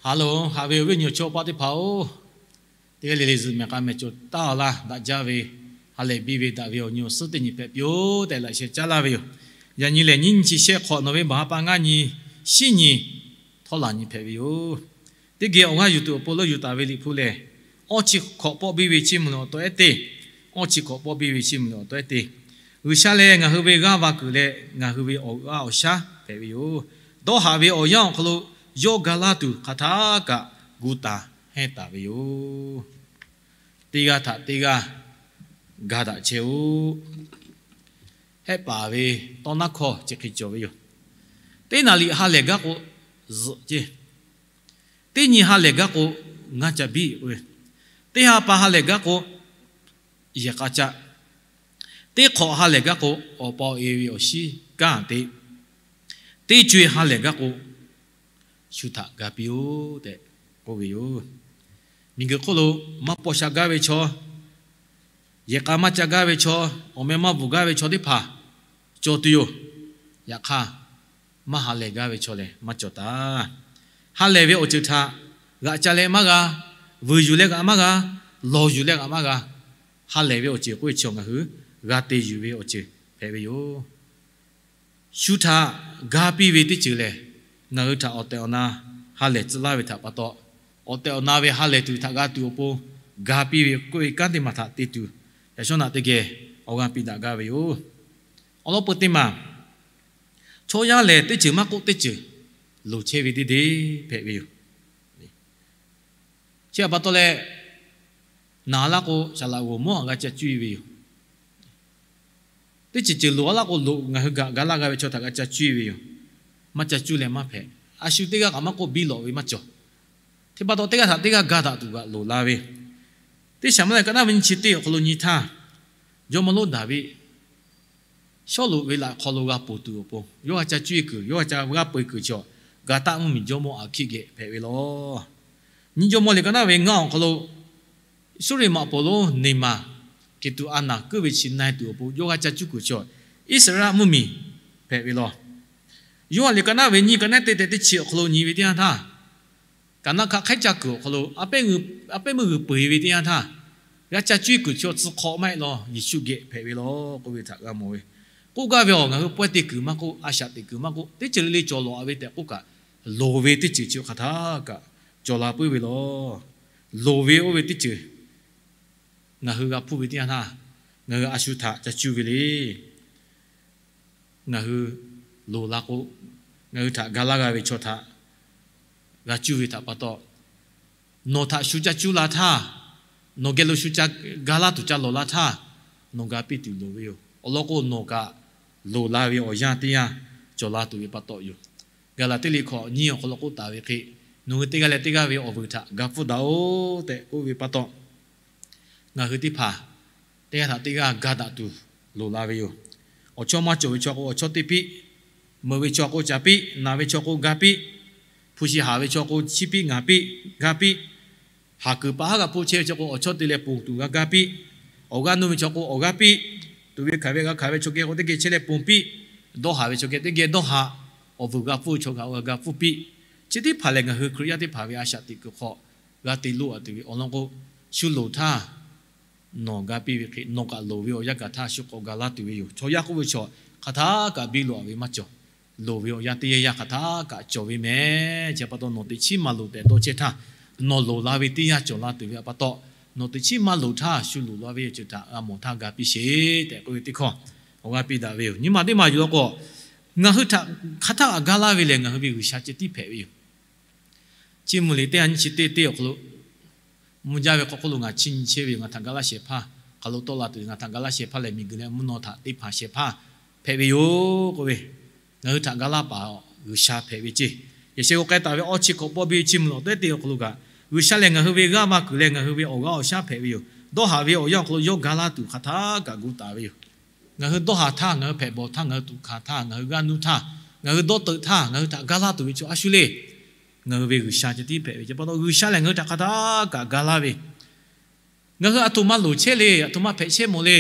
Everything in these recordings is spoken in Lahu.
Hello, haꞈ ve awˬ viˉ awˬ nyi awˬ chawˇ paˆ teˇ hpaˍ-oˬ, teˇ g'aˇ le le zuhꞈ mehˬ k'a mehˬ cawˬ taˍ laˇ. Daꞈ jaˇ ve ha lehˬ biˇ ve daꞈ ve awˬ nyi awˬ suhˉ teˇ nyi hpehꞈ piˇ-oˆ tehꞈ laꞈ sheh caˉ laˇ ve yoˬ. Yaꞈ nyi lehˬ, nyiˇ nyi chi shehˆ hk'awꞈ November ha pa ngaˇ nyi, shinˉ nyi, htawˇ laˬ nyi hpehꞈ ve yoˬ. Teˇ geh awˬ g'aˇ yuˬ tuˬ awˬ pon leuˆ yuˬ taˍ ve Liꞈ hpu lehˬ, Awˇ chi hk'awꞈ pawˆ biˇ ve chiˇ mvuh liꞈ awˬ taw ehˉ teˇ, Awˇ chi hk'awꞈ pawˆ biˇ ve chiˇ mvuh liꞈ awˬ taw ehˉ teˇ, G'uiˬsha lehˬ ngaˬ hui ve g'aˇ va kuiˬ leh ngaˬ hui ve awˬ g'aˇ awˬ shaˉ hpehꞈ ve yoˬ. Dawˇ haꞈ ve awˬ yanˇ awˬ hk'aw lo yawˇ ga laˇ tuˬ hk'aˬ htaˇ kaꞈ gu taˍ hehnˇ taˍ ve yoˬ. Teˇ g'aˇ htaꞈ teˇ g'aˇ ga daꞈ chehˇ-oˆ. Hehˆ paˍ ve tawˇ naˉ hkawˇ chi hk'e cawˬ ve yoˬ. Teˇ naˍ riˍ ha lehˬ gaˇ k'o, zuhꞈ ceˇ. Teˇ nyi ha lehˬ gaˇ k'o, ngaˇ ca biˇ k'oˆ ve, teˇ ha pa ha lehˬ gaˇ k'o, yehˬ k'a caˆ. Teˇ hk'awꞈ ha lehˬ gaˇ k'o, awˬ pa awˬ e ve awˬ shiˉ kanˉ te. Teˇ co-e ha lehˬ gaˇ k'o, shu htaꞈ ga piˇ-oˆ tehꞈ k'oˆ ve yoˬ. Miˬguiˬ hk'oˆ lo maˇ paw sha gaˇ ve chaw, yehˬ k'a maˇ ca gaˇ ve chaw, awˬ meh maˇ bvuhˬ gaˇ ve chaw teˇ hpaˍ cawˬ tuˬ yoˬ. Yaꞈ hk'aˇ, maˇ ha lehˬ gaˇ ve chaw lehˬ maˇ cawˬ taˍ. Ha lehˬ ve awˬ ceuˬ htaꞈ g'aꞈ ca leh maˇ g'a, vuiˬ yuˬ leh g'aꞈ maˇ g'a, lawˬ yuˬ leh g'aꞈ maˇ g'a. Ha lehˬ ve awˬ ceuˬ k'oˆ ve chaw ngaˬ hui g'a te yuˬ ve awˬ ceuˬ hpehꞈ ve yoˬ. Shu htaꞈ ga piˇ ve teˇ ceuˬ lehˬ, ngaˬ hui htaꞈ awˬ tehˬ awˬ na ha lehˬ tcuh laˇ ve htaꞈ pa taw, awˬ tehˬ awˬ na ve ha lehˬ tuˬ htaꞈ g'a tuˬ awˬ pon ga piˇ ve k'oˆ ve kanˉ teˇ maˬ htaꞈ te tuˬ, yaꞈ shawˉ naꞈ teˇ geh awˬ g'aˇ piˇ daꞈ gaˇ ve yoˬ. Awˬ lawn peu teˇ maˬ, chaw yaˇ lehˬ teˇ ceuˬ maˇ k'oˆ teˇ ceuˬ loˍ chehˇ ve teˇ deˇ hpehꞈ ve yoˬ. Chi htaꞈ pa taw leh, naˍ laˇ k'o, saˍ laꞈ g'awˬ mawˇ htaꞈ g'a ca cuˇ ve yoˬ. Teˇ ceuˬ ceuˬ loˍ a laˇ k'o, loˍ ngaˬ hui gaꞈ ga laˇ g'a ve chaw htaꞈ g'a ca cuˇ ve yoˬ. Maˇ ca cuˇ leh maˇ hpehꞈ. A shu teˇ g'aˇ kaꞈ maˇ k'oˆ biˇ lawꞈ ve maˇ cawˬ. Hk'e pa taw, teˇ g'aˇ htaꞈ teˇ g'aˇ ga daꞈ tuˬ g'aꞈ loˍ la ve, Teˇ Saˍmuˍeˍlaˆ ka naˉ ve nyi chi teˇ awˬ hk'aw lo nyi htaˇ, jawˇmawˇ lonˉ Daˍviˆ Sawˉluꞈ ve laꞈ hk'aw lo g'a ponˬ tuˬ awˬ pon, yawˇ g'a ca cuˇ e kuiˬ, yawˇ g'a ca g'aˇ peu e kuiˬ chaw, Gaˍtaˆ mvuhˇmiˬ jawˇmawˇ Aˍhkiˆ geh hpehꞈ ve law. Nyi jawˇmawˇ liꞈ ka naˉ ve ngaˇ awˬ hk'aw lo, Suˇriˆmaꞈ ponˬ lonˉ Neˍmaˍ, Keˍtuˍ a naˍ kuiˉ ve chi na e tuˬ awˬ pon yawˇ g'a ca cuˇ kuiˬ chaw, Iˉsaˍreˍlaˆ mvuhˇmiˬ hpehꞈ ve law. Yoˇhanˬ liꞈ ka naˉ ve nyiˇ ka naˉ teˇ tehꞈ teˇ chi awˬ hk'aw lo nyi ve teˇ yanˇ htaˇ, Kaˍnaˆ hkaˆ hk'ehˉ caˇ kuiˬ awˬ hk'aw lo a pehˉ meuˇ g'uiˬ peu eˬ ve teˇ yanˇ htaˇ, g'a ca cuˇ kuiˬ chaw tcuh hk'awꞈ maˇ heˆ law, Yeˍsuˆ geh hpehꞈ ve law k'oˆ ve htaꞈ g'a mawˬ ve. K'oˆ gaˇ ve awˬ, ngaˬ hui pawehˇ te kuiˬ maˇ k'oˆ, a shaꞈ teꞈ kuiˬ maˇ k'oˆ, teˇ ceuˬ le le cawˬ lawˬ a ve tehꞈ k'oˆ kaꞈ, loˍ ve teˇ ceuˬ chi hk'aˬ htaˇ kaꞈ cawˬ la puiˉ ve law. Loˍ ve oˇ ve teˇ ceuˬ ngaˬ hui g'a hpuˇ ve teˇ yanˇ htaˇ, ngaˬ hui a shu htaꞈ ca cuˇ ve le. Ngaˬ hui loˍ la k'o, ngaˬ hui htaꞈ ga laˇ g'a ve chaw htaꞈ g'a cuˇ ve htaꞈ pa taw, nawˬ htaꞈ shu ca cuˇ la htaˇ, nawˬ geh lo shu ca ga laˇ tuˬ ca lawˬ la htaˇ, nawˬ ga piˇ tuˬ loˍ ve yoˬ. Awˬ lawn k'o, nawˬ kaꞈ loˍ la ve awˬ yanˇ teˇ yanˇ cawˬ la tuˬ ve pa taw yoˬ. Gaˍlaˍtiˆ liꞈ hkawꞈ nyiˇ awˬ hk'aw lo k'oˆ taˍ ve hk'e, nawˬ hui teˇ g'aˇ leh teˇ g'aˇ ve awˬ vuiˬ htaꞈ ga pfuhˇ daꞈ-oˬ tehꞈ k'oˆ ve pa taw, ngaˬ hui teˇ hpaˍ teˇ g'aˇ htaꞈ teˇ g'aˇ ga daꞈ tuˬ loˍ la ve yoˬ. Awˬ chawˇ maˇ cawˬ ve chaw k'o, awˬ chawˇ teˇ piˇ, meuꞈ ve chaw k'o, caˍ piˇ, naˬ ve chaw k'o, ga piˇ, hpu shi haˍ ve chaw k'o, chiˇ piˇ ngaˍ piˇ, ga piˇ, haˍ kuiˬ paˍ haˉ g'a hpoˆ chehˇ ve chaw k'o, awˬ chawˇ te leh ponˬ tuˬ g'a ga piˇ, awˬ g'aˇ nuˇ ve chaw k'o, awˬ g'aˇ piˇ, tuꞈ ve hkanˍ ve g'a hkanˍ ve chaw geh k'o, teˇ geh chehˇ leh ponˬ piˇ, dawˇ haˍ ve chaw geh teˇ geh dawˇ haˍ, awˬ vuiˬ g'a hpfuhˇ ve chaw kaꞈ g'a ga hpfuhˇ piˇ. Chi teˇ hpaˍ lehˬ, ngaˬ hui Hkriꞈ yaˇ teˇ hpaˍ ve a shaꞈ teꞈ kuiˬ hk'aw g'a te loˇ a tuˬ ve awˬ lawn k'o, shu loˍ htaˇ nawˬ ga piˇ ve hk'e, nawˬ kaꞈ loˍ ve awˬ yanˇ gaˬ htaˇ shu k'awꞈ ga laˇ tuˬ ve yoˬ. Chaw yaˇ k'oˆ ve chaw hk'aˬ htaˇ kaꞈ biˇ loꞈ a ve maˇ cawˬ. Loˍ ve awˬ yanˇ teˇ yanˇ hk'aˬ htaˇ kaꞈ cawˬ ve mehˍ. Chi pa taw nawˬ teꞈ chiˉ maˇ loˍ tehꞈ dawˇ chehˇ htaˇ, nawˬ loˍ la ve teˇ yanˇ cawˬ la tuˬ ve pa taw, nawˬ teꞈ chiˉ maˇ loˍ htaˇ shu loˍ la ve awˬ ceuˬ htaꞈ g'a mawˬ htaˇ ga piˇ sheˍ tehꞈ k'oˆ ve teˇ hkawˇ awˬ g'aˇ piˇ daꞈ ve yoˬ. Nyi ma teˇ maˬ yuˬ law k'o, ngaˬ hui htaꞈ hk'aˬ htaˇ kaꞈ ga laˇ ve lehˬ, ngaˬ hui ve G'uiˬsha ceh tiˉ hpehꞈ ve yoˬ. Chiˇ mvuh liꞈ teˇ ha nyiˇ chi teˇ teˇ awˬ hk'aw lo, mvuh jaˇ ve hk'aw hk'oˆ lo ngaˬ chiˇ nyi chehˇ ve yoˬ. Ngaˬ htaꞈ ga laˇ shehˍ hpaˇ, hk'aˬ lo tawˆ la tuˬ ngaˬ htaꞈ ga laˇ shehˍ hpaˇ lehˬ, miˬguiˬ leh mvuhˇ naw htaꞈ teˇ hpaˍ shehˍ hpaˇ hpehꞈ ve yoˬ k'oˆ ve, ngaˬ hui htaꞈ ga laˇ paˍ G'uiˬsha hpehꞈ ve ceˇ. Yaꞈ sheh k'o k'ai taˍ ve Awˇ chi hkawꞈ pawˆ biˇ chiˇ mvuh awˬ taw ehˉ teˇ awˬ hk'aw lo kaꞈ, G'uiˬsha lehˬ ngaˬ hui ve g'aˇ va kuiˬ leh ngaˬ hui ve awˬ g'aˇ awˬ shaˉ hpehꞈ ve yoˬ. Dawˇ haˍ ve awˬ yanˇ awˬ hk'aw lo yawˇ ga laˇ tuˬ hk'aˬ htaˇ kaꞈ gu taˍ ve yoˬ. Ngaˬ hui dawˇ haˍ htaˇ, ngaˬ hui hpehꞈ bawˬ htaˇ, ngaˬ hui tuꞈ hkanˍ htaˇ, ngaˬ hui g'aˇ nuˇ htaˇ, ngaˬ hui dawˇ teuꞈ htaˇ, ngaˬ hui htaꞈ ga laˇ tuˬ ve chaw a shu le. Ngaˬ hui ve G'uiˬsha ceh tiˉ hpehꞈ ve ceˇ pa taw, G'uiˬsha lehˬ ngaˬ hui htaꞈ hk'aˬ htaˇ kaꞈ ga laˇ ve, ngaˬ hui aˬ htoꞈ ma loˍ chehˇ le, aˬ htoꞈ ma hpehꞈ chehˇ mawˬ le.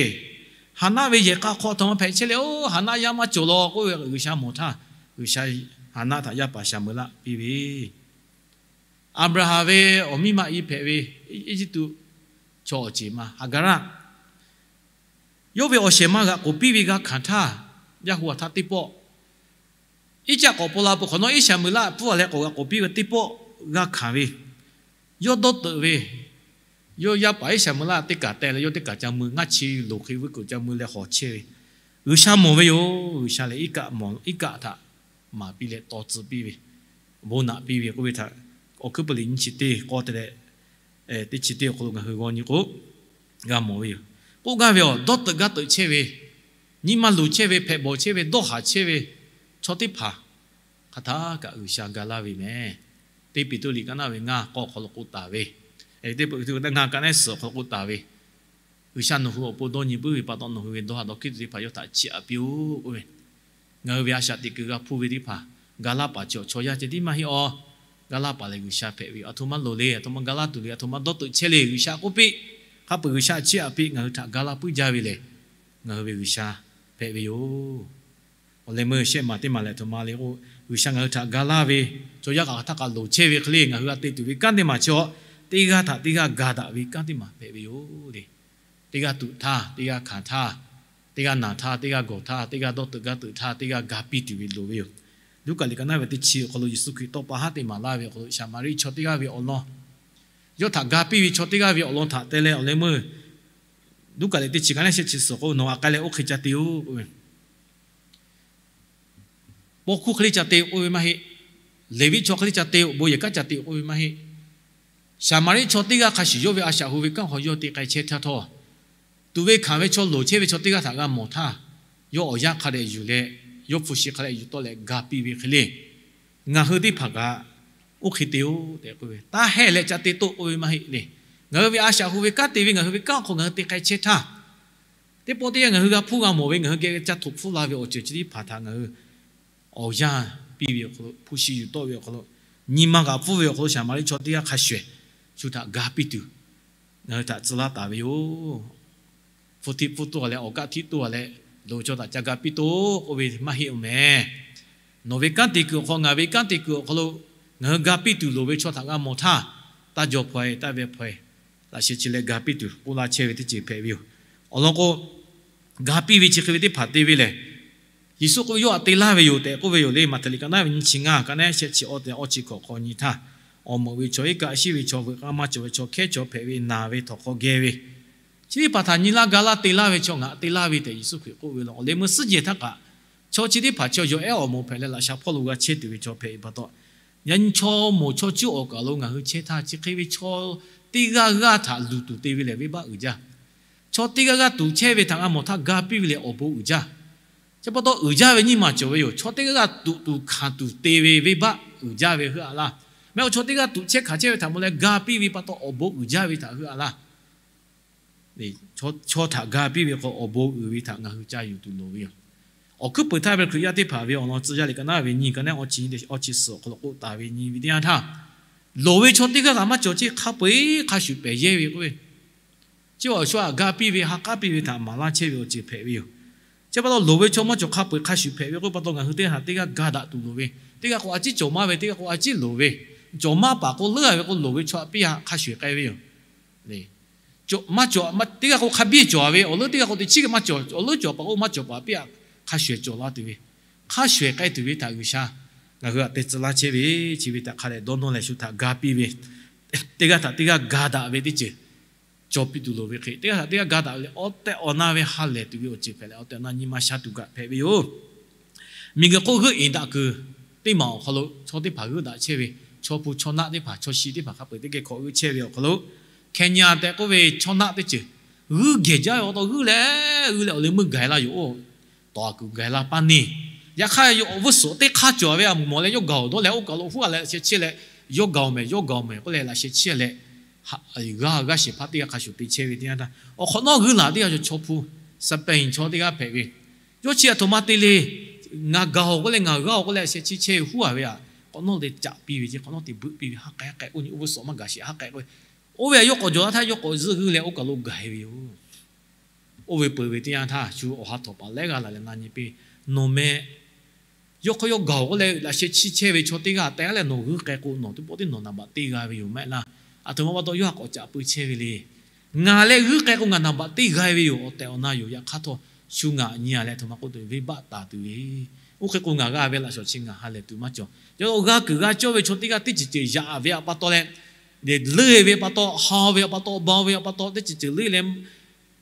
Haˍnaˆ ve yehˬ k'a hk'aw aˬ htoꞈ ma hpehꞈ chehˇ le. Oˇ, Haˍnaˆ yaˇ maˇ cawˬ law k'oˆ ve G'uiˬsha mawˬ htaˇ, G'uiˬsha Haˍnaˆ htaꞈ yaˇ paˍ Saˍmoˍeˍlaˆ piˇ ve Aˍbraˍhanˍ ve awˬ miˇ ma i hpehꞈ ve Eˇjiˇtuꞈ chaw awˬ ceˬ ma Haˍgaˍraˆ, yawˇ ve awˬ shehˍ ma g'aꞈ k'oˍ piˇ ve g'a hkanˍ htaˇ, yaˇ hu a htaˇ teˇ pawˆ, Iˉcaˆ k'awꞈ paw la peuˬ hk'awꞈ nawˉ, Iˉshaˍmeˍlaˆ pfuhˇ a leh k'awꞈ g'aꞈ k'oˍ piˇ ve teˇ pawˆ g'a hkanˍ ve, yawˇ dawˇ teuꞈ ve, yawˇ yaˇ paˍ Iˉshaˍmeˍlaˆ teˇ kaˬ teh leh yawˇ teˇ kaˬ ca mui ngaˇ chi loˍ hk'e vuiˇ kuiˬ ca mui leh hawˬ chehˇ ve, G'uiˬsha mawˬ ve yoˬ. G'uiˬsha lehˬ iˉ kaˆ mawˬ, iˉ kaˆ htaꞈ maˍ piˇ leh taw tcuh piˇ ve, bon naꞈ piˇ ve k'oˆ ve htaꞈ awˬ hkuiˉ peuˬ liꞈ nyiˇ chi teˇ k'awˇ te leh teˇ chi teˇ awˬ hk'aw lo ngaˬ hui g'aw nyi k'o, g'a mawˬ ve yoˬ. K'oˆ gaˇ ve, awˬ dawˇ teuꞈ gaˇ teuꞈ chehˇ ve, nyi ma luˬ chehˇ ve, hpehꞈ bawˬ chehˇ ve, dawˇ haˍ chehˇ ve chaw teˇ hpaˍ hk'aˬ htaˇ kaꞈ G'uiˬsha ga laˇ ve mehˍ. Teˇ Peˍtruˆ liꞈ kaˆ naˆ ve ngaˇ k'awˇ awˬ hk'aw lo k'oˆ taˍ ve, ngaˇ kaˆ naˆ suhˍ awˬ hk'aw lo k'oˆ taˍ ve, G'uiˬsha nawˬ hui awˬ pon dawˇ nyi puiˉ ve pa taw, nawˬ hui ve dawˇ haˍ dawˇ hkiˉ tuˬ teˇ hpaˍ yawˇ htaꞈ chiˇ aꞈ piˇ-oˆ k'oˆ ve, ngaˬ hui ve a shaꞈ teꞈ kuiˬ g'a hpuˇ ve teˇ hpaˍ, ga laˇ paˍ chi awˬ chaw yaˇ ceh tiˉ maˇ heˆ awˬ. Ga laˇ paˍ lehˬ G'uiˬsha hpehꞈ ve yoˬ. Aˬ htoꞈ ma loˍ le, aˬ htoꞈ ma ga laˇ tuˬ le, aˬ htoꞈ ma dawˇ teuꞈ chehˇ le, G'uiˬsha k'oˆ piˇ. Hk'a peu-eˬ G'uiˬsha chiˇ aꞈ piˇ ngaˬ hui htaꞈ ga laˇ puiˉ jaˇ ve lehˬ, ngaˬ hui ve G'uiˬsha hpehꞈ ve yoˬ. Awˬ leh meuˇ shehˆ maˬ teˇ maˬ lehˬ, aˬ htoꞈ ma le k'o, G'uiˬsha ngaˬ hui htaꞈ ga laˇ ve, chaw yaˇ kaꞈ hk'aˬ htaˇ kaꞈ loˍ chehˇ ve hk'e le, ngaˬ hui g'a te tuˬ ve kanˉ teˇ maˬ chi awˬ, teˇ g'aˇ htaꞈ teˇ g'aˇ ga daꞈ ve kanˉ teˇ maˬ hpehꞈ ve yoˬ le. Teˇ g'aˇ tuꞈ htaˇ, teˇ g'aˇ hkanˍ htaˇ, teˇ g'aˇ naˬ htaˇ, teˇ g'aˇ gawˬ htaˇ, teˇ g'aˇ dawˇ teuꞈ gaˇ teuꞈ htaˇ, teˇ g'aˇ ga piˇ tuˬ ve loˍ ve yoˬ. Luˉkaꞈ liꞈ kaˆ naˆ ve teˇ chi awˬ hk'aw lo Yeˍsuˆ Hkriꞈ tawˇ pa haˉ te maˍ laˇ ve awˬ hk'aw lo, Saˍmaˍriˆ chaw teˇ g'aˇ ve awˬ lawn, yawˇ htaꞈ ga piˇ ve chaw teˇ g'aˇ ve awˬ lawn htaꞈ te leh awˬ leh meuˇ, Luˉkaꞈ liꞈ teˇ chi kaˆ naˆ shehˆ chi suhˍ k'o, nawˬ aꞈ k'ai leh oˇ hk'e ca te-oˬ k'oˆ ve, paw hkuˇ hk'e le ca te-oˬ k'oˆ ve maˇ heˆ. Leˍviˆ chaw hk'e le ca te-oˬ, bon yehˬ kanˉ ca te-oˬ k'oˆ ve maˇ heˆ. Saˍmaˍriˆ chaw teˇ g'aˇ hk'a shuˍ yawˇ ve a shaꞈ hu ve kanˉ hk'aw yawˇ te k'ai chehˇ htaˇ htawˇ, tuꞈ ve hkanˍ ve chaw loˍ chehˇ ve chaw teˇ g'aˇ htaꞈ g'a mawˬ htaˇ, yawˇ awˬ yanˇ hk'a dehꞈ yuˬ leh, yawˇ hpu shi hk'a dehꞈ yuˬ tawˆ leh ga piˇ ve hk'e le, ngaˬ hui teˇ hpaˍ kaꞈ oˇ hk'e te-oˬ tehꞈ k'oˆ ve, taˇ hehˇ leh ca te toˆ k'oˆ ve maˇ heˆ le. Ngaˬ hui ve a shaꞈ hu ve kanˉ te ve, ngaˬ hui ve kanˉ awˬ hk'aw ngaˬ hui te k'ai chehˇ htaˇ, teˇ pawˆ teˇ yanˇ ngaˬ hui g'a hpuˇ g'a mawˬ ve, ngaˬ hui geh ca htoꞈ hpfuhˇ la ve awˬ ceuˬ chi teˇ hpaˍ htaꞈ ngaˬ hui awˬ yanˇ piˇ ve awˬ hk'aw lo, hpu shi yuˬ tawˆ ve awˬ hk'aw lo, nyi ma g'aꞈ pfuhˇ ve awˬ hk'aw lo, Saˍmaˍriˆ chaw teˇ g'aˇ hk'a shuˍ shuˍ htaꞈ ga piˇ tuˬ ngaˬ hui htaꞈ tcuh laˇ taˍ ve yoˬ. Hpu htiˆ pfuhˇ toˇ a leh, awˬ kaˆ htiˆ toˇ a leh, loˍ ve chaw htaꞈ ca ga piˇ toˆ k'oˆ ve maˇ heˆ-oˬ mehˍ. Nawˬ ve kanˉ te kuiˬ awˬ hk'aw, ngaˬ ve kanˉ te kuiˬ awˬ hk'aw lo, ngaˬ hui ga piˇ tuˬ loˍ ve chaw htaꞈ g'a mawˬ htaˇ, taˇ jaw hpaw-e, taˇ veh hpaw-e, laꞈ sheh chi leh ga piˇ tuˬ k'oˆ laˇ chehˇ ve teˇ ceuˬ hpehꞈ ve yoˬ. Awˬ lawn k'o, ga piˇ ve chi hk'e ve teˇ hpaˍ te ve lehˬ, Yeˍsuˆ k'oˆ ve, yawˇ htaꞈ te laˇ ve yoˬ tehꞈ k'oˆ ve yoˬ le. Maꞈhtehˍ liꞈ kaꞈ naˉ ve nyiˇ chi ngaˇ, kaꞈ naˉ shehˆ chi awˇ te awˇ chi hkawꞈ hk'aw nyi htaˇ, awˬ meuꞈ ve chaw, iˉ kaˆ shiˉ ve chaw, veuꞈ k'aˇ maˇ cawˬ ve chaw, hkehˉ chaw hpehꞈ ve, naˬ ve, htawnˍ hk'aw geh ve, chi teˇ hpaˍ htaꞈ nyi laˇ ga laˇ te laˇ ve chaw ngaˬ te laˇ ve tehꞈ Yeˍsuˆ Hkriꞈ k'oˆ ve law. Awˬ leh meuˇ suhˉ jehˬ htaˇ kaꞈ, chaw chi teˇ hpaˍ chaw yawˬ ehˉ awˬ moˍ hpehꞈ leh laꞈ sha hpawˇ lo g'a chehˇ tuˬ ve chaw hpehꞈ ve pa taw, yaꞈ nyi chaw moˍ chaw cuˉ awˬ kaˬ lo ngaˬ hui chehˇ htaˇ, chi hk'e ve chaw teˇ g'aˇ g'aˇ htaꞈ luˬ tuˬ te ve lehˬ, venˇbaˆ uiˍ jaˇ. Chaw teˇ g'aˇ g'aˇ tuꞈ chehˇ ve htaꞈ g'a mawˬ htaˇ, ga piˇ ve lehˬ awˬ bon uiˍ jaˇ. Chi pa taw uiˍ jaˇ ve nyiˇ maˬ cawˬ ve yoˬ. Chaw teˇ g'aˇ g'aˇ tuꞈ tuˬ hkanˍ tuˬ te ve venˇbaˆ uiˍ jaˇ ve heuˆ a laˇ. Mehˆ k'o chaw teˇ g'aˇ tuꞈ chehˇ hkanˍ chehˇ ve htaꞈ mawˬ leh ga piˇ ve pa taw awˬ bon uiˍ jaˇ ve htaꞈ heuˆ a laˇ. Chaw htaꞈ ga piˇ ve k'o, awˬ bon uiˍ ve htaꞈ ngaˬ hui ca yuˬ tuˬ loˍ ve yoˬ. Awˬ hkuiˉ peuˬ htaˇ ve Hkriꞈ yaˇ teˇ hpaˍ ve awˬ lawn tcuh yaˇ liꞈ kaꞈ naˉ ve nyi, kaꞈ naˉ awˇ chi awˇ chi suhˍ awˬ hk'aw lo k'oˆ taˍ ve nyi ve teˇ yanˇ htaˇ, loˍ ve chaw teˇ g'aˇ kaꞈ maˇ cawˬ ceˇ, hk'a peu-eˬ hk'a shuˍ pehˬ yehˇ ve k'oˆ ve, chi awˬ shu htaꞈ ga piˇ ve, ha k'aˉ piˇ ve htaꞈ maˍ laˇ chehˇ ve awˬ ceuˬ hpehꞈ ve yoˬ. Chi pa taw loˍ ve chaw maˇ cawˬ, hk'a peu-eˬ hk'a shuˍ hpehꞈ ve k'oˆ pa taw, ngaˬ hui teˇ g'aˇ htaꞈ teˇ g'aˇ ga daꞈ tuˬ loˍ ve, teˇ g'aˇ k'o a ciˉ cawˬ maˇ ve, teˇ g'aˇ k'o a ciˉ loˍ ve, cawˬ maˇ paˍ k'o leuˉ a ve k'o, loˍ ve chaw htaꞈ piˇ hk'a shuˍ k'ai ve yoˬ. Maˇ cawˬ, teˇ g'aˇ k'o hk'a biˇ cawˬ ve, awˬ leuˉ teˇ g'aˇ k'o teˇ chiˉ maˇ cawˬ, awˬ leuˉ cawˬ paˍ k'o maˇ cawˬ paˍ piˇ htaꞈ hk'a shuˍ cawˬ la tuˬ ve, hk'a shuˍ k'ai tuˬ ve htaꞈ G'uiˬsha ngaˬ hui htaꞈ te tcuh laˇ chehˇ ve, chi ve htaꞈ hk'a dehꞈ dawˇ nawˇ leh shu htaꞈ ga piˇ ve, teˇ g'aˇ htaꞈ teˇ g'aˇ ga daꞈ ve teˇ ceuˬ cawˬ piˇ tuˬ loˍ ve hk'e, teˇ g'aˇ htaꞈ teˇ g'aˇ ga daꞈ ve lehˬ, awˬ tehˬ awˬ na ve ha lehˬ tuˬ ve awˬ ceuˬ hpehꞈ leh, awˬ tehˬ awˬ na nyi ma sha tuˬ kaꞈ hpehꞈ ve yoˬ. Miˬguiˬ hk'oˆ g'euˆ-e daꞈ kuiˬ teˇ maˬ awˬ hk'aw lo chaw teˇ hpaˍ g'euˆ daꞈ chehˇ ve, chaw hpu chaw naˆ teˇ hpaˍ, chaw shi teˇ hpaˍ hk'a peu-eˬ teˇ geh hkawꞈ g'euˆ chehˇ ve awˬ hk'aw lo, Kenya tehꞈ k'oˆ ve chaw naˆ teˇ ceuˬ g'euˆ gehˬ jaˇ ve pa taw, g'euˆ leh g'euˆ leh awˬ leh meuˇ gaˬ la yoˬ. Tawˍ a kuiˬ gaˬ la paˇ neˇ. Yaꞈ hk'aˇ, awˬ vuˇ suhˍ teˇ hk'aˇ cawˬ ve a mawˬ leh yawˇ gaˬ-oˬ dawˇ leh oˇ kaˬ lo huˉ a leh sheh chiˇ leh, yawˇ gaˬ-oˬ mehˍ, yawˇ gaˬ-oˬ mehˍ k'oˆ leh laꞈ sheh chiˇ leh, g'aˇ g'aˇ shehˍ hpaˇ teˇ g'aˇ hk'a shuˍ te chehˇ ve teˇ yanˇ htaˇ, awˬ hk'awꞈ nawˉ g'euˆ laˬ teˇ g'aˇ cawˬ, chaw hpu Spain chaw teˇ g'aˇ hpehꞈ ve, yawˇ chi a htoꞈ ma te le, ngaˬ gaˬ-oˬ k'oˆ leh ngaˬ g'aˇ-oˬ k'oˆ leh sheh chiˇ chehˇ ve huˉ a ve a, hk'awꞈ nawˉ te caꞈ piˇ ve ceˇ, hk'awꞈ nawˉ te beuꞈ piˇ ve, ha k'ai k'ai k'oˆ nyi, oˇ vuˇ suhˍ maˇ gaˬ sheˍ ha k'ai k'oˆ ve, oˇ ve a yawˇ k'awꞈ jawˬ la htaˇ yawˇ k'awꞈ zuhˆ g'euˆ leh oˇ kaˬ lo gaˬ-e ve yoˬ. Oˇ ve peuˬ ve teˇ yanˇ htaˇ shu awˬ ha htawnˍ paˍ lehˉ g'aˇ laˬ leh na nyi piˇ, nawˬ meh yawˇ hk'aw yawˇ gaˬ-oˬ k'oˆ leh laꞈ sheh chiˇ chehˇ ve chaw teˇ g'aˇ tehꞈ leh nawˬ g'uiˇ k'ai k'o, nawˬ teˇ pawˆ teˇ nawˬ naˍ baꞈ teˇ g'a ve yoˬ maˇ heˆ laˇ. Aˬ htoꞈ ma pa taw yawˇ htaꞈ k'awꞈ caꞈ pui chehˇ ve le. Ngaˬ leh g'uiˇ k'ai k'o ngaˬ naˍ baꞈ teˇ g'a ve yoˬ. Awˬ tehˬ awˬ na yoˬ. Yaꞈ hk'aˇ htawˇ shu ngaˬ nyi-a leh aˬ htoꞈ ma k'oˆ tuˬ venˇbaˆ taˍ tuˬ ve. Oˇ hk'e k'o ngaˬ g'a ve laꞈ shawnˍ chi ngaˬ ha lehˬ tuˬ maˇ cawˬ. Yawˇ g'a kuiˬ g'a cawˇ ve chaw teˇ g'aˇ teˇ ceuˬ ceuˬ yaꞈ ve pa taw leh, leuˇ ve pa taw, ha ve pa taw, ba ve pa taw, teˇ ceuˬ ceuˬ leuˇ leh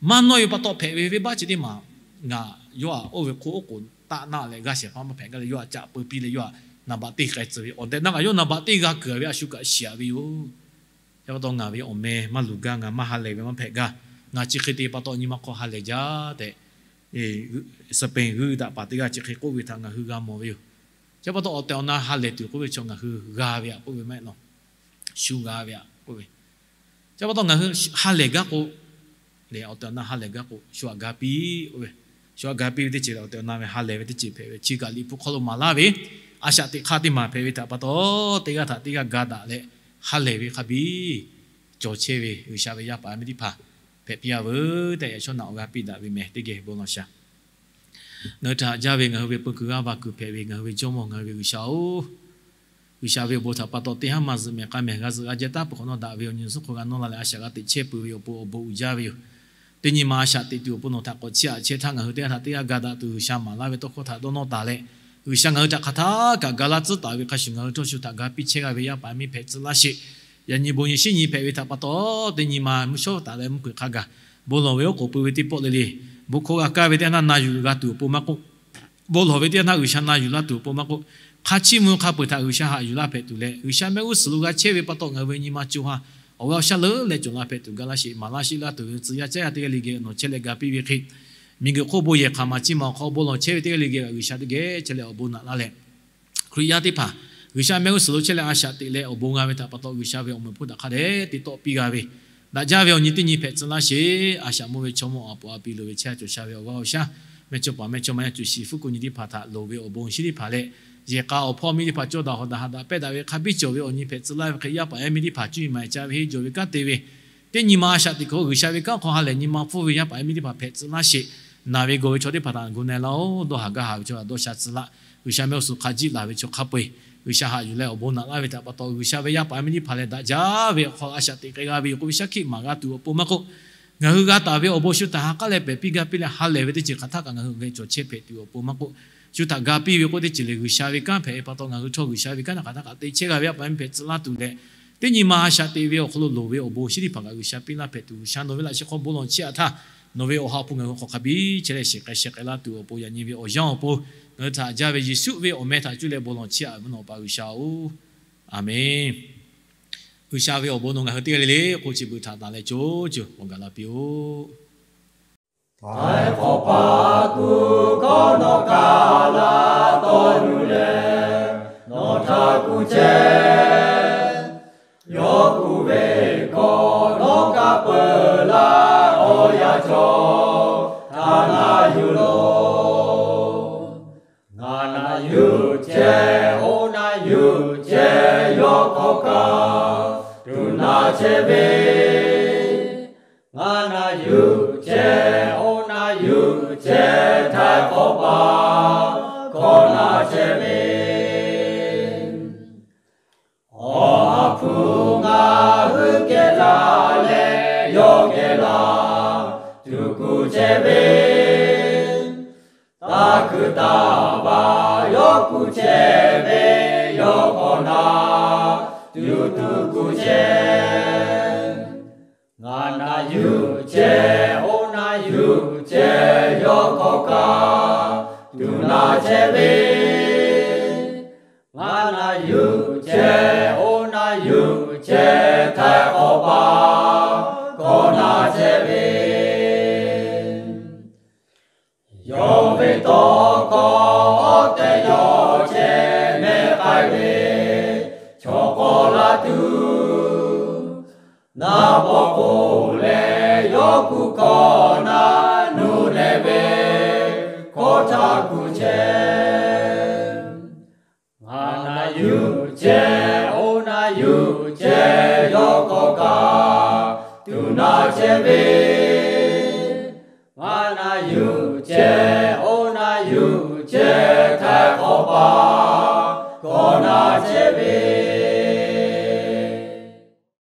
maˇ nawˇ ve pa taw hpehꞈ ve venˇbaˆ chi teˇ maˬ, ngaˬ yawˇ htaꞈ oˇ ve hk'oˆ oˉ k'oˍ taˆ naˆ leh g'aˇ shehˍ hpaˇ maˇ hpehꞈ gaˇ leh yawˇ htaꞈ caꞈ pui piˇ leh yawˇ htaꞈ naˍ baꞈ teˇ k'ai tcuh ve awˬ tehˬ na ngaˬ yawˇ naˍ baꞈ teˇ g'a kuiˬ ve a shu kaꞈ shiˍ-a ve yoˬ. Chi pa taw ngaˬ ve awˬ meh maˇ luˬ gaˇ, ngaˬ maˇ ha lehˬ ve maˇ hpehꞈ gaˇ. Ngaˬ chi hk'e te pa taw nyi ma hk'aw ha lehˬ jaˇ tehꞈ, Spain g'uiˇ daꞈ paˍ teˇ g'aˇ chi hk'e k'oˆ ve htaꞈ ngaˬ hui g'a mawˬ ve yoˬ. Chi pa taw awˬ tehˬ awˬ na ha lehˬ tuˬ k'oˆ ve chaw ngaˬ hui g'a ve htaꞈ k'oˆ ve maˇ heˆ law. Shu g'a ve htaꞈ k'oˆ ve. Chi pa taw ngaˬ hui ha lehˬ gaˇ k'o, lehˬ awˬ tehˬ awˬ na ha lehˬ gaˇ k'o shu htaꞈ ga piˇ k'oˆ ve. Shu htaꞈ ga piˇ ve teˇ ceuˬ lehˬ awˬ tehˬ awˬ na ve ha lehˬ ve teˇ ceuˬ hpehꞈ ve. Chi kaꞈ Liꞈ hpu hk'aw lo maˍ laˇ ve a shaꞈ teꞈ hk'aˇ teˇ maˬ hpehꞈ ve htaꞈ pa taw, teˇ g'aˇ htaꞈ teˇ g'aˇ ga daꞈ leh ha lehˬ ve hk'a biˇ cawˬ chehˇ ve G'uiˬsha ve yaˇ paˍ yaˇ miˇ teˇ hpaˍ hpehꞈ piˇ-a veuˬ tehꞈ yaꞈ shawˉ naꞈ awˬ g'aˇ piˇ daꞈ ve meh teˇ geh bon lawˬ shaˍ. Ngaˬ hui htaꞈ haꞈ jaˇ ve ngaˬ hui ve peu kuiˬ g'aˇ va kuiˬ hpehꞈ ve ngaˬ hui ve Jawˇmawˇ ngaˬ hui ve G'uiˬsha-oˬ, G'uiˬsha ve awˬ bon htaꞈ pa taw teˇ haˉ maˇ zuhꞈ mehˍ k'a mehˍ g'a zuhꞈ g'a jehˇ taˉ peuˬ hk'awꞈ nawˉ daꞈ ve awˬ nyi suhˉ hk'aw g'a nawˇ la leh a shaꞈ g'a teꞈ chehˇ peuˬ ve awˬ pon awˬ bon uiˍ jaˇ ve yoˬ. Teˇ nyi ma a shaꞈ teꞈ tuˬ awˬ pon nawˬ htaꞈ k'awꞈ chiˇ aꞈ chehˇ htaˇ ngaˬ hui teˇ g'aˇ htaꞈ teˇ g'aˇ ga daꞈ tuˬ G'uiˬsha maˍ laˇ ve tawˇ hkawˇ htaꞈ dawˇ nawˇ taˍ leh, G'uiˬsha ngaˬ hui htaꞈ hk'aˬ htaˇ kaꞈ ga laˇ tcuhˉ taˍ ve hk'a shuˍ ngaˬ hui htawˇ shu htaꞈ ga piˇ chehˇ g'a ve yaˇ paˍ miˇ hpehꞈ tcuh laˇ sheˍ. Yaꞈ nyi bon nyi shinˉ nyi hpehꞈ ve htaꞈ pa taw, teˇ nyi ma mvuhˇ shawˉ taˍ leh mvuhˇ hkui hk'a gaˬ bon lawˬ ve oˉ k'oˍ pui ve teˇ pawˆ le le, bon hkawˇ g'a kaˇ ve teˇ g'aˇ htaˇ na yuˬ g'a tuˬ awˬ pon maˇ k'oˆ, bon lawˬ ve teˇ g'aˇ htaˇ G'uiˬsha na yuˬ laˇ tuˬ awˬ pon maˇ k'oˆ, hk'a chiˇ mvuh hk'a peu-eˬ htaꞈ G'uiˬsha haꞈ yuˬ laˇ hpehꞈ tuˬ leh, G'uiˬsha mehˆ g'uˇ suhˍ lo g'a chehˇ ve pa taw ngaˬ hui ve nyi ma co ha awˬ g'aˇ awˬ shaˉ leuˉ leh cawˬ la hpehꞈ tuˬ ga laˇ sheˍ. Maˍ laˇ sheˆ laˇ tuˬ ve tcuh yaˇ caˉ yaˇ teˇ g'aˇ le geh nawˬ chehˇ leh ga piˇ ve hk'e, miˬguiˬ hk'oˆ bon yehˬ hk'aˬ ma chiˇ ma awˬ hk'aw bon lawˬ chehˇ ve teˇ g'aˇ le geh G'uiˬsha teˇ geh chehˇ leh awˬ bon naꞈ laˇ leh, Hkriꞈ yaˇ teˇ hpaˍ G'uiˬsha mehˆ g'uˇ suhˍ lo chehˇ leh a shaꞈ teꞈ leh awˬ bon g'a ve htaꞈ pa taw G'uiˬsha ve awˬ meꞈ awˬ hponˇ htaꞈ hk'a dehꞈ te tawˆ piˇ g'a ve, daꞈ jaˇ ve awˬ nyi teˇ nyi hpehꞈ tcuh laˇ sheˍ. A shaꞈ mawˇ ve chaw mawˇ a poˍ a piˍ loˍ ve chehˇ cawˬ sha ve awˬ g'aˇ awˬ shaˉ, mehˇchawˇpaˍ mehˇchawˇma yaˇ cuˬ shiˍ fuˉ kuˬ nyi teˇ hpaˍ htaꞈ loˍ ve awˬ bon shinˉ teˇ hpaˍ leh, yehˬ k'a awˬ hpawˇ miˇ teˇ hpaˍ cawˇ daꞈ hawˍ daꞈ haꞈ daꞈ pehˇ daꞈ ve hk'a biˇ cawˬ ve awˬ nyi hpehꞈ tcuh laˇ ve hk'e yaˇ paˍ yaˇ miˇ teˇ hpaˍ cuˇ yiˍ maˍ ca ve henˇ jawˬ ve kanˉ te ve, teˇ nyi ma a shaꞈ teꞈ kuiˬ G'uiˬsha ve kanˉ hk'aw ha lehˬ nyi ma hpfuhˇ ve yaˇ paˍ yaˇ miˇ teˇ hpaˍ hpehꞈ tcuh laˇ sheˍ. Naˬ ve gawˬ ve chaw teˇ hpaˍ htaꞈ gu na-e laˇ-oˬ. Dawˇ haˍ gaˇ haˍ ve chaw htaꞈ dawˇ sha tcuh laˇ. G'uiˬsha mehˆ g'uˇ suhˍ hk'a jiˆ laˬ ve chaw hk'a peu-eˬ G'uiˬsha haꞈ yuˬ leh awˬ bon naꞈ laˇ ve htaꞈ pa taw G'uiˬsha ve yaˇ paˍ yaˇ miˇ teˇ hpaˍ leh daꞈ jaˇ ve awˬ hk'aw a shaꞈ teꞈ k'ai g'a ve yoˬ k'oˆ ve shaˉ hkiˆ maˍ g'a tuˬ awˬ pon maˇ k'oˆ, ngaˬ hui g'a taˍ ve awˬ bon shu htaꞈ ha k'aˉ leh pehˬ piˇ gaˇ piˇ leh ha lehˬ ve teˇ ceuˬ hk'aˬ htaˇ kaꞈ ngaˬ hui geh cawˬ chehˇ hpehꞈ tuˬ awˬ pon maˇ k'oˆ, shu htaꞈ ga piˇ ve k'oˆ teˇ ceuˬ lehˬ G'uiˬsha ve kanˉ hpehꞈ ve pa taw ngaˬ hui htawˇ G'uiˬsha ve kanˉ htaꞈ hk'aˬ htaˇ kaꞈ te chehˇ g'a ve yaˇ paˍ yaˇ miˇ hpehꞈ tcuh laˇ tuˬ leh, teˇ nyi ma a shaꞈ teꞈ ve awˬ hk'aw lo loˍ ve awˬ bon shinˉ teˇ hpaˍ kaꞈ G'uiˬsha piˇ laˇ hpehꞈ tuˬ, G'uiˬsha nawˬ ve laꞈ sheh hk'aw bon lawˬ chiˇ aꞈ htaˇ, nawˬ ve awˬ ha awˬ hpu ngaˬ hui hk'aw hk'a biˇ chehˇ leh shiˍ k'ai sheh k'ai laˇ tuˬ awˬ pon yaꞈ nyi ve awˬ yanˇ awˬ pon ngaˬ hui htaꞈ haꞈ jaˇ ve Yeˍsuˆ ve awˬ meh htaꞈ cuˇ leh bon lawˬ chiˇ aꞈ ve nawˬ pa G'uiˬsha-oˬ, Aˍmenˬ. G'uiˬsha ve awˬ bon nawˬ ngaˬ hui teˇ g'aˇ le le k'o chi beuꞈ htaꞈ taˍ leh co co awˬ gaˬ la piˇ-oˆ. Htaiˍ hk'awꞈ pa kuˬ hkawˇ nawˬ kaꞈ la tawˇ yuˬ leh, nawˬ htaꞈ kuˬ chehˇ. Yawˇ kuˬ ve hkawˇ nawˬ kaꞈ peuˬ laˇ, awˬ yanˇ chaw htaꞈ na yuˬ loˬ. Ngaˬ na yuˬ chehˇ, oˇ na yuˬ chehˇ, yawˇ hk'awꞈ kaꞈ tuˬ na chehˇ ve. Ngaˬ na yuˬ chehˇ, oˇ na yuˬ chehˇ, htaiˍ hk'awꞈ pa hkawˇ na chehˇ ve. Awˬ ha hpu ngaˬ hui geh laˬ leh, yawˇ geh laˬ tuˬ kuˬ chehˇ ve. Taˇ kuiˬ taˇ baˬ yawˇ kuˬ chehˇ ve, yawˇ hk'awꞈ na tuˬ tuˬ kuˬ chehˇ. Ngaˬ na yuˬ chehˇ, oˇ na yuˬ chehˇ, yawˇ hk'awꞈ kaꞈ tuˬ na chehˇ ve. Ngaˬ na yuˬ chehˇ, oˇ na yuˬ chehˇ, htaiˍ hk'awꞈ pa hkawˇ na chehˇ ve. Yawˇ ve tawˇ hkawˇ awˬ tehˬ yawˇ chehˇ mehˆ k'ai ve, chaw k'awꞈ la tuˬ naˍ pawˆ k'oˆ leh, yawˇ kuˬ hkawˇ na nuˇ nehˬ ve, hkawˇ htaꞈ kuˬ chehˇ. Ngaˬ na yuˬ chehˇ, oˇ na yuˬ chehˇ, yawˇ hk'awꞈ kaꞈ tuˬ na chehˇ ve.